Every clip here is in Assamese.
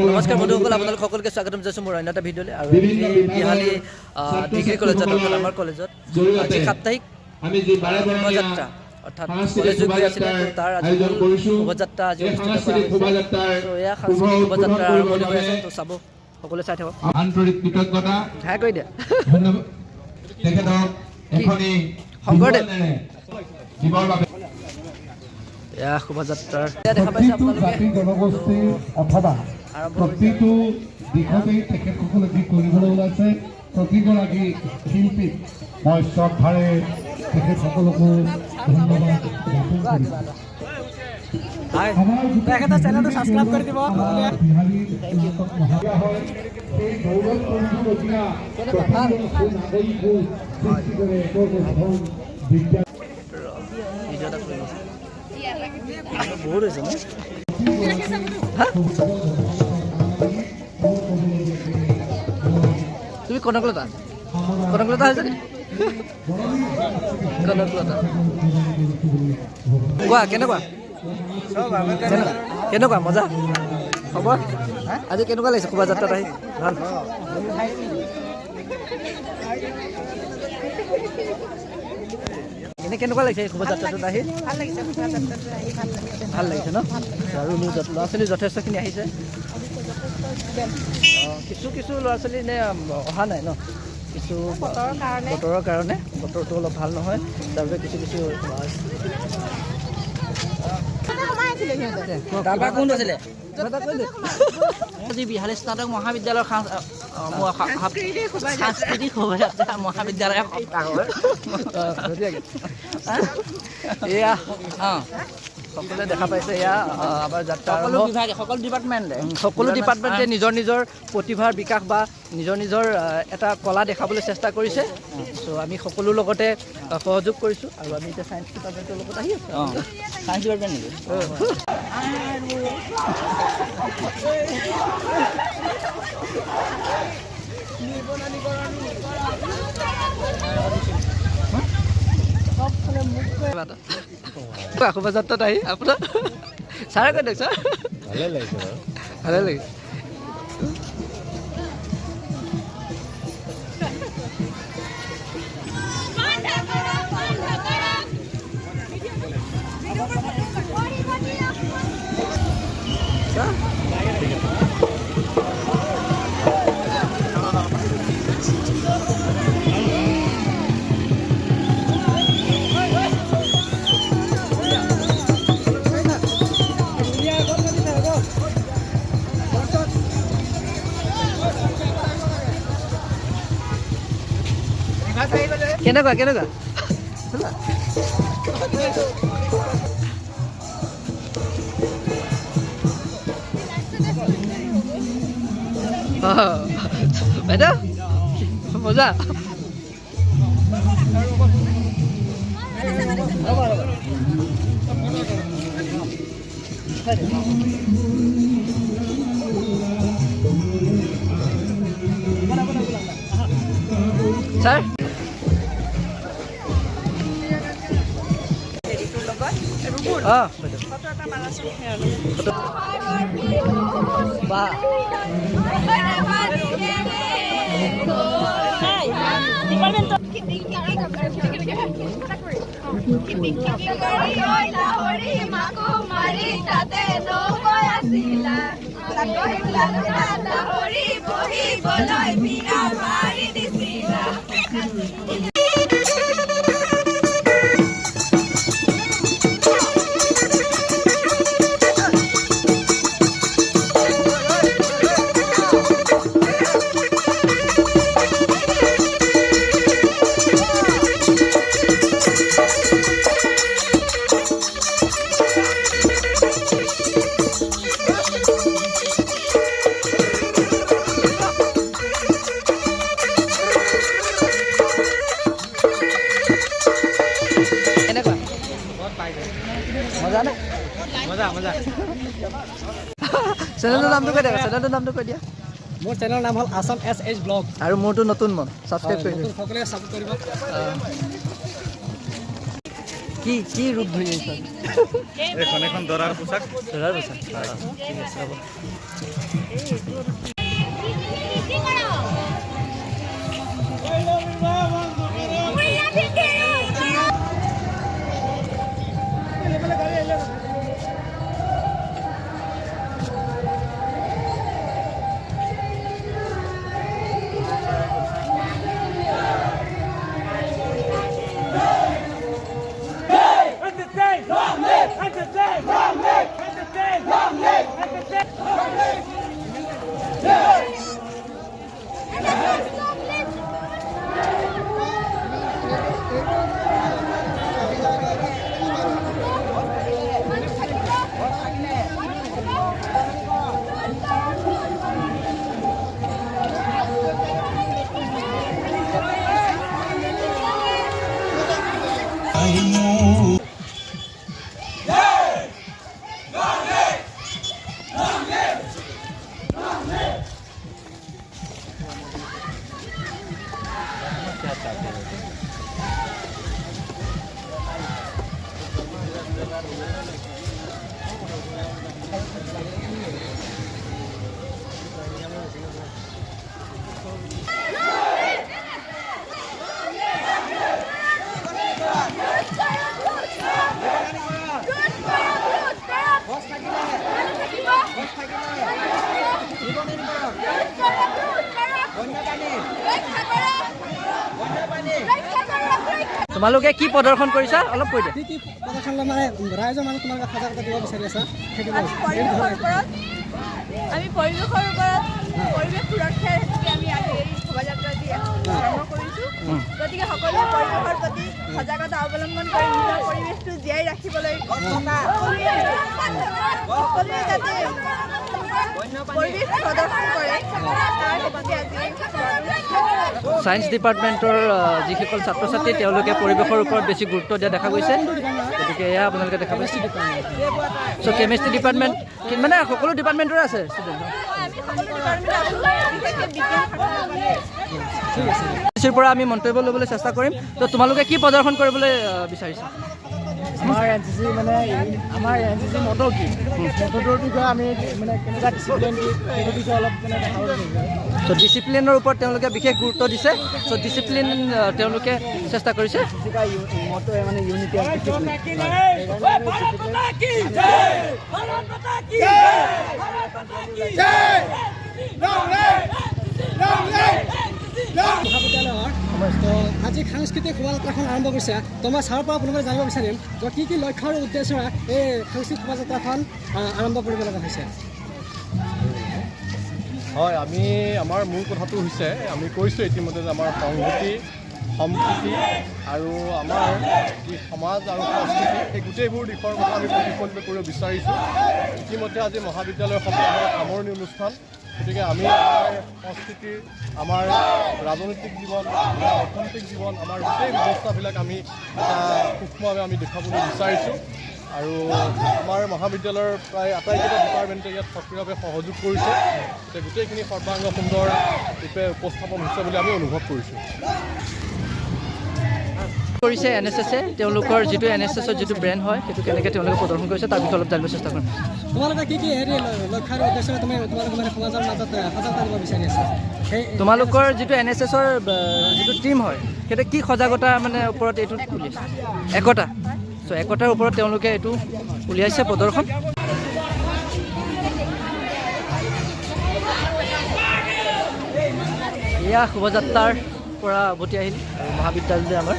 নমস্কাৰ বন্ধুসকল, আপোনালোক সকলোকে স্বাগতম জনাইছোঁ মোৰ অন্য এটা ভিডিঅ'লৈ। আৰু বিভিন্ন আজি বিভাগৰ বিহালী ডিগ্ৰী কলেজত, অৰ্থাৎ আমাৰ কলেজত জৰিয়তে আজি সাপ্তাহিক আমি যি বাৰেবৰণীয়া শোভাযাত্ৰা, অৰ্থাৎ সাংস্কৃতিক কলেজ যুগ হৈ আছিলে, শোভাযাত্ৰাৰ তো তাৰ আজি আয়োজন মূল কৰিছোঁ। শোভাযাত্ৰা আজি এই অনুষ্ঠিত কৰা সাংস্কৃতিক হৈছে। শোভাযাত্ৰাৰ ত' এয়া শুভ সাংস্কৃতিক উদ্বোধন শোভাযাত্ৰা কৰিবৰ আৰম্ভণি হৈ আছে। বাবে তো চাব, সকলোৱে চাই থাকক। আন্তৰিক কৃতজ্ঞতা, হাই কৰি দিয়া। ধন্যবাদ। তেখেতক এখনি শংকৰদেৱ। বিহুৱানেৰে দিবৰ বাবে এয়া শোভাযাত্ৰাৰ এয়া দেখা পাইছে প্ৰতিটো আপোনালোকে। জাতি জনগোষ্ঠীৰ অথবা আৰম্ভ হৈছে। প্ৰতিটো দিশতেই তেখেতসকলে যি কৰিবলৈ ওলাইছে, প্ৰতিগৰাকী শিল্পীক মই শ্ৰদ্ধাৰে তেখেতসকলকো ধন্যবাদ জ্ঞাপন কৰিছোঁ। আমাৰ যিটো তেখেতৰ চেনেলটো ছাবস্ক্ৰাইব কৰি দিব। আমাৰ বিহালী স্নাতক মহাবিদ্যালয় হয়, সেই গৌৰৱ কৰিবলগীয়া প্ৰতিজন সুনাগৰিকো সৃষ্টি কৰে একোখন বিদ্যালয়। ভিডিঅ' এটা কৰি লৈছে। বহুত হৈছে ন? হা? তুমি কনকলতা, কনকলতা হৈছে নি? কনকলতা, কোৱা, কেনেকুৱা কেনেকুৱা কেনেকুৱা মজা খবৰ? আজি কেনেকুৱা লাগিছে শোভাযাত্ৰাত আহি? ভাল? এনে কেনেকুৱা লাগিছে এই শোভাযাত্ৰাটোত আহি? ভাল লাগিছে, শোভাযাত্ৰাটো আহি ভাল লাগিছে। ভাল লাগিছে ন? আৰু ল'ৰা ছোৱালী যথেষ্টখিনি আহিছে। অঁ, কিছু কিছু ল'ৰা ছোৱালী এনে অহা নাই ন, কিছু বতৰৰ কাৰণে। বতৰৰ কাৰণে, বতৰটো অলপ ভাল নহয়, তাৰ বাবে কিছু কিছু। তাৰপৰা কোন আছিলে? কিবা এটা কৈ দে। আজি বিহালী স্নাতক মহাবিদ্যালয়ৰ সাংস্কৃতিক শোভাযাত্ৰা মহাবিদ্যালয়ৰ সপ্তাহৰ অঁ, ধুনীয়াকে। এয়া সকলোৱে দেখা পাইছে, এয়া আমাৰ যাত্ৰা সকলো আৰম্ভ। বিভাগে, সকলো ডিপাৰ্টমেণ্টে। সকলো ডিপাৰ্টমেণ্টে নিজৰ নিজৰ প্ৰতিভাৰ বিকাশ বা নিজৰ নিজৰ এটা কলা দেখাবলৈ চেষ্টা কৰিছে। চ' আমি সকলোৰ লগতে সহযোগ কৰিছোঁ আৰু আমি এতিয়া ছায়েন্স ডিপাৰ্টমেণ্টৰ লগত আহি আছোঁ। অঁ, ছায়েন্স ডিপাৰ্টমেণ্ট নেকি? কিবা এটা কোৱা, শোভাযাত্ৰাত আহি আপোনাৰ ছাৰে কৈ দিয়ক ছাৰ। ভালে লাগিছে বাৰু। ভালে লাগিছে। বন্ধ কৰক, বন্ধ কৰক। ছাৰ। কেনেকুৱা কেনেকুৱা? অঁ, বাইদেউ, মজা। ৰ'বা, ৰ'বা। ছাৰ। হেৰিটোৰ লগত ৰুবুল। অঁ, বাইদেউ। ফটো এটা মাৰাচোন। বা। মাৰি তাতে নগৈ আছিলা, লাহৰি বহিবলৈ পীৰা মাৰি দিছিলা। কেনেকুৱা, মজা নে? মজা মজা। চেনেলটোৰ নামটো কৈ দিয়া, চেনেলটোৰ নামটো কৈ দিয়া। মোৰ চেনেলৰ নাম হ'ল আছাম এছ এইচ ব্লগ। আৰু মোৰটো নতুন মন, ছাবস্ক্ৰাইব কৰি দিবা। সকলোৱে ছাপোৰ্ট কৰিব। কি কি ৰূপ ধৰি আহিছা? এখন এখন দৰাৰ পোছাক। দৰাৰ পোছাক। ঠিক আছে, হ'ব। তোমালোকে কি প্ৰদৰ্শন কৰিছা অলপ কৈ দিয়া। কি কি প্ৰদৰ্শন মানে ৰাইজৰ মাজত তোমালোকে সজাগতা দিব বিচাৰি আছা? আমি পৰিৱেশৰ ওপৰত, পৰিৱেশ সুৰক্ষাৰ হেতুকে আমি আজি এই শোভাযাত্ৰা দি আৰম্ভ কৰিছোঁ। গতিকে সকলোৱে পৰিৱেশৰ প্ৰতি সজাগতা অৱলম্বন কৰি নিজৰ পৰিৱেশটো জীয়াই ৰাখিবলৈ সকলোৱে যাতে পৰিৱেশ প্ৰদৰ্শন কৰে তাৰ হেতুকে আজি ছায়েন্স ডিপাৰ্টমেণ্টৰ যিসকল ছাত্ৰ ছাত্ৰী তেওঁলোকে পৰিৱেশৰ ওপৰত বেছি গুৰুত্ব দিয়া দেখা গৈছে। গতিকে এয়া আপোনালোকে দেখা পাইছে। চ' কেমেষ্ট্ৰি ডিপাৰ্টমেণ্ট মানে সকলো ডিপাৰ্টমেণ্টৰে আছে ষ্টুডেণ্ট। পৰা আমি মন্তব্য ল'বলৈ চেষ্টা কৰিম। তো তোমালোকে কি প্ৰদৰ্শন কৰিবলৈ বিচাৰিছা? আমাৰ এন চি চি মানে আমাৰ এন চি চি মটো কি, মটোটোৰ বিষয়ে আমি মানে কেনেকুৱা ডিচিপ্লিন কি সেইটো বিষয়ে অলপ মানে দেখাব বিচাৰিছোঁ। চ' ডিচিপ্লিনৰ ওপৰত তেওঁলোকে বিশেষ গুৰুত্ব দিছে। চ' ডিচিপ্লিন তেওঁলোকে চেষ্টা কৰিছে। মটোৱে মানে ইউনিটি। মহাবিদ্যালয়ৰ তো আজি সাংস্কৃতিক শোভাযাত্ৰাখন আৰম্ভ কৰিছে। তো মই ছাৰৰ পৰা পুনৰবাৰ জানিব বিচাৰিম যে কি কি লক্ষ্য আৰু উদ্দেশ্যৰে এই সাংস্কৃতিক শোভাযাত্ৰাখন আৰম্ভ কৰিব লগা হৈছে? হয়, আমি আমাৰ মূল কথাটো হৈছে আমি কৈছোঁ ইতিমধ্যে যে আমাৰ সংহতি, সম্প্ৰীতি আৰু আমাৰ যি সমাজ আৰু সংস্কৃতি এই গোটেইবোৰ দিশৰ কথা আমি প্ৰতিফলিত কৰিব বিচাৰিছোঁ। ইতিমধ্যে আজি মহাবিদ্যালয়ৰ সপ্তাহৰ সামৰণি অনুষ্ঠান। গতিকে আমি আমাৰ সংস্কৃতিৰ, আমাৰ ৰাজনৈতিক জীৱন, আমাৰ অৰ্থনৈতিক জীৱন, আমাৰ গোটেই ব্যৱস্থাবিলাক আমি এটা সূক্ষ্মভাৱে আমি দেখুৱাবলৈ বিচাৰিছোঁ। আৰু আমাৰ মহাবিদ্যালয়ৰ প্ৰায় আটাইকেইটা ডিপাৰ্টমেণ্টে ইয়াত সক্ৰিয়ভাৱে সহযোগ কৰিছে। গতিকে গোটেইখিনি সৰ্বাংগ সুন্দৰ ৰূপে উপস্থাপন হৈছে বুলি আমি অনুভৱ কৰিছোঁ। কৰিছে এন এছ এছে তেওঁলোকৰ যিটো এন এছ এছৰ যিটো ব্ৰেণ্ড হয় সেইটো কেনেকৈ তেওঁলোকে প্ৰদৰ্শন কৰিছে তাৰ বিষয়ে অলপ জানিব চেষ্টা কৰিম। তোমালোকে কি কি হেৰি লক্ষ্য আৰু উদ্দেশ্যৰে তুমি তোমালোকে মানে সমাজৰ মাজত সজাগতা দিব বিচাৰি আছা? সেই তোমালোকৰ যিটো এন এছ এছৰ যিটো টীম হয় সেইটো কি সজাগতা মানে ওপৰত এইটো উলিয়াইছে? একতা। চ' একতাৰ ওপৰত তেওঁলোকে এইটো উলিয়াইছে প্ৰদৰ্শন। এয়া শোভাযাত্ৰাৰ পৰা উভতি আহিল আৰু মহাবিদ্যালয়লৈ আমাৰ।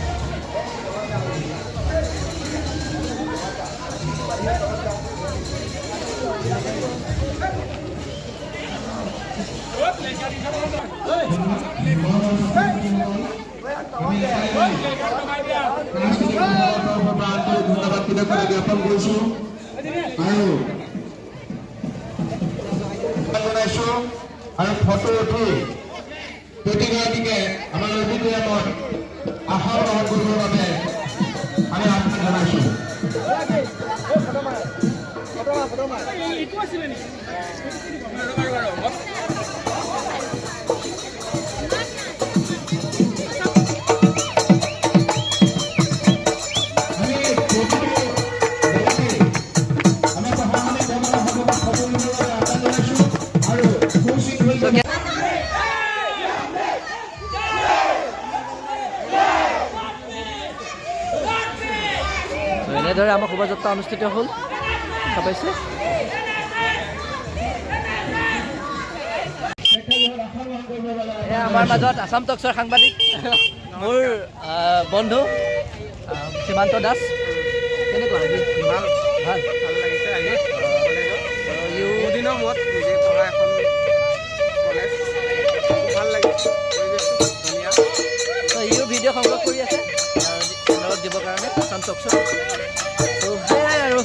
ধন্যবাদ কৃতজ্ঞতা জ্ঞাপন কৰিছোঁ আৰু জনাইছোঁ আৰু ফটো উঠি প্ৰতিগৰাকীকে আমাৰ অডিটৰিয়ামত আসন গ্ৰহণ কৰিবৰ বাবে আমি আহ্বান জনাইছোঁ। আমি প্ৰতিটো জেগাতে আমাৰ প্ৰশাসনিক কৰ্মীসকলক ফটো উঠিবৰ বাবে আহ্বান জনাইছোঁ আৰু So, এনেদৰে আমাৰ শোভাযাত্ৰা অনুষ্ঠিত হ'ল, দেখা পাইছে। এয়া আমাৰ মাজত আছাম টক্সৰ সাংবাদিক মোৰ বন্ধু সীমান্ত দাস। কেনেকুৱা আজি? ভাল। ভাল। ভাল লাগিছে আহি কলেজত। ইউ বহুদিনৰ মূৰত নিজে পঢ়া এখন কলেজ, ভাল লাগিছে, পৰিৱেশটো ধুনীয়া। ইও ভিডিঅ' সংগ্ৰহ কৰি আছে চেনেলত দিবৰ কাৰণে আছাম টক্সৰ। ত' সেয়াই আৰু।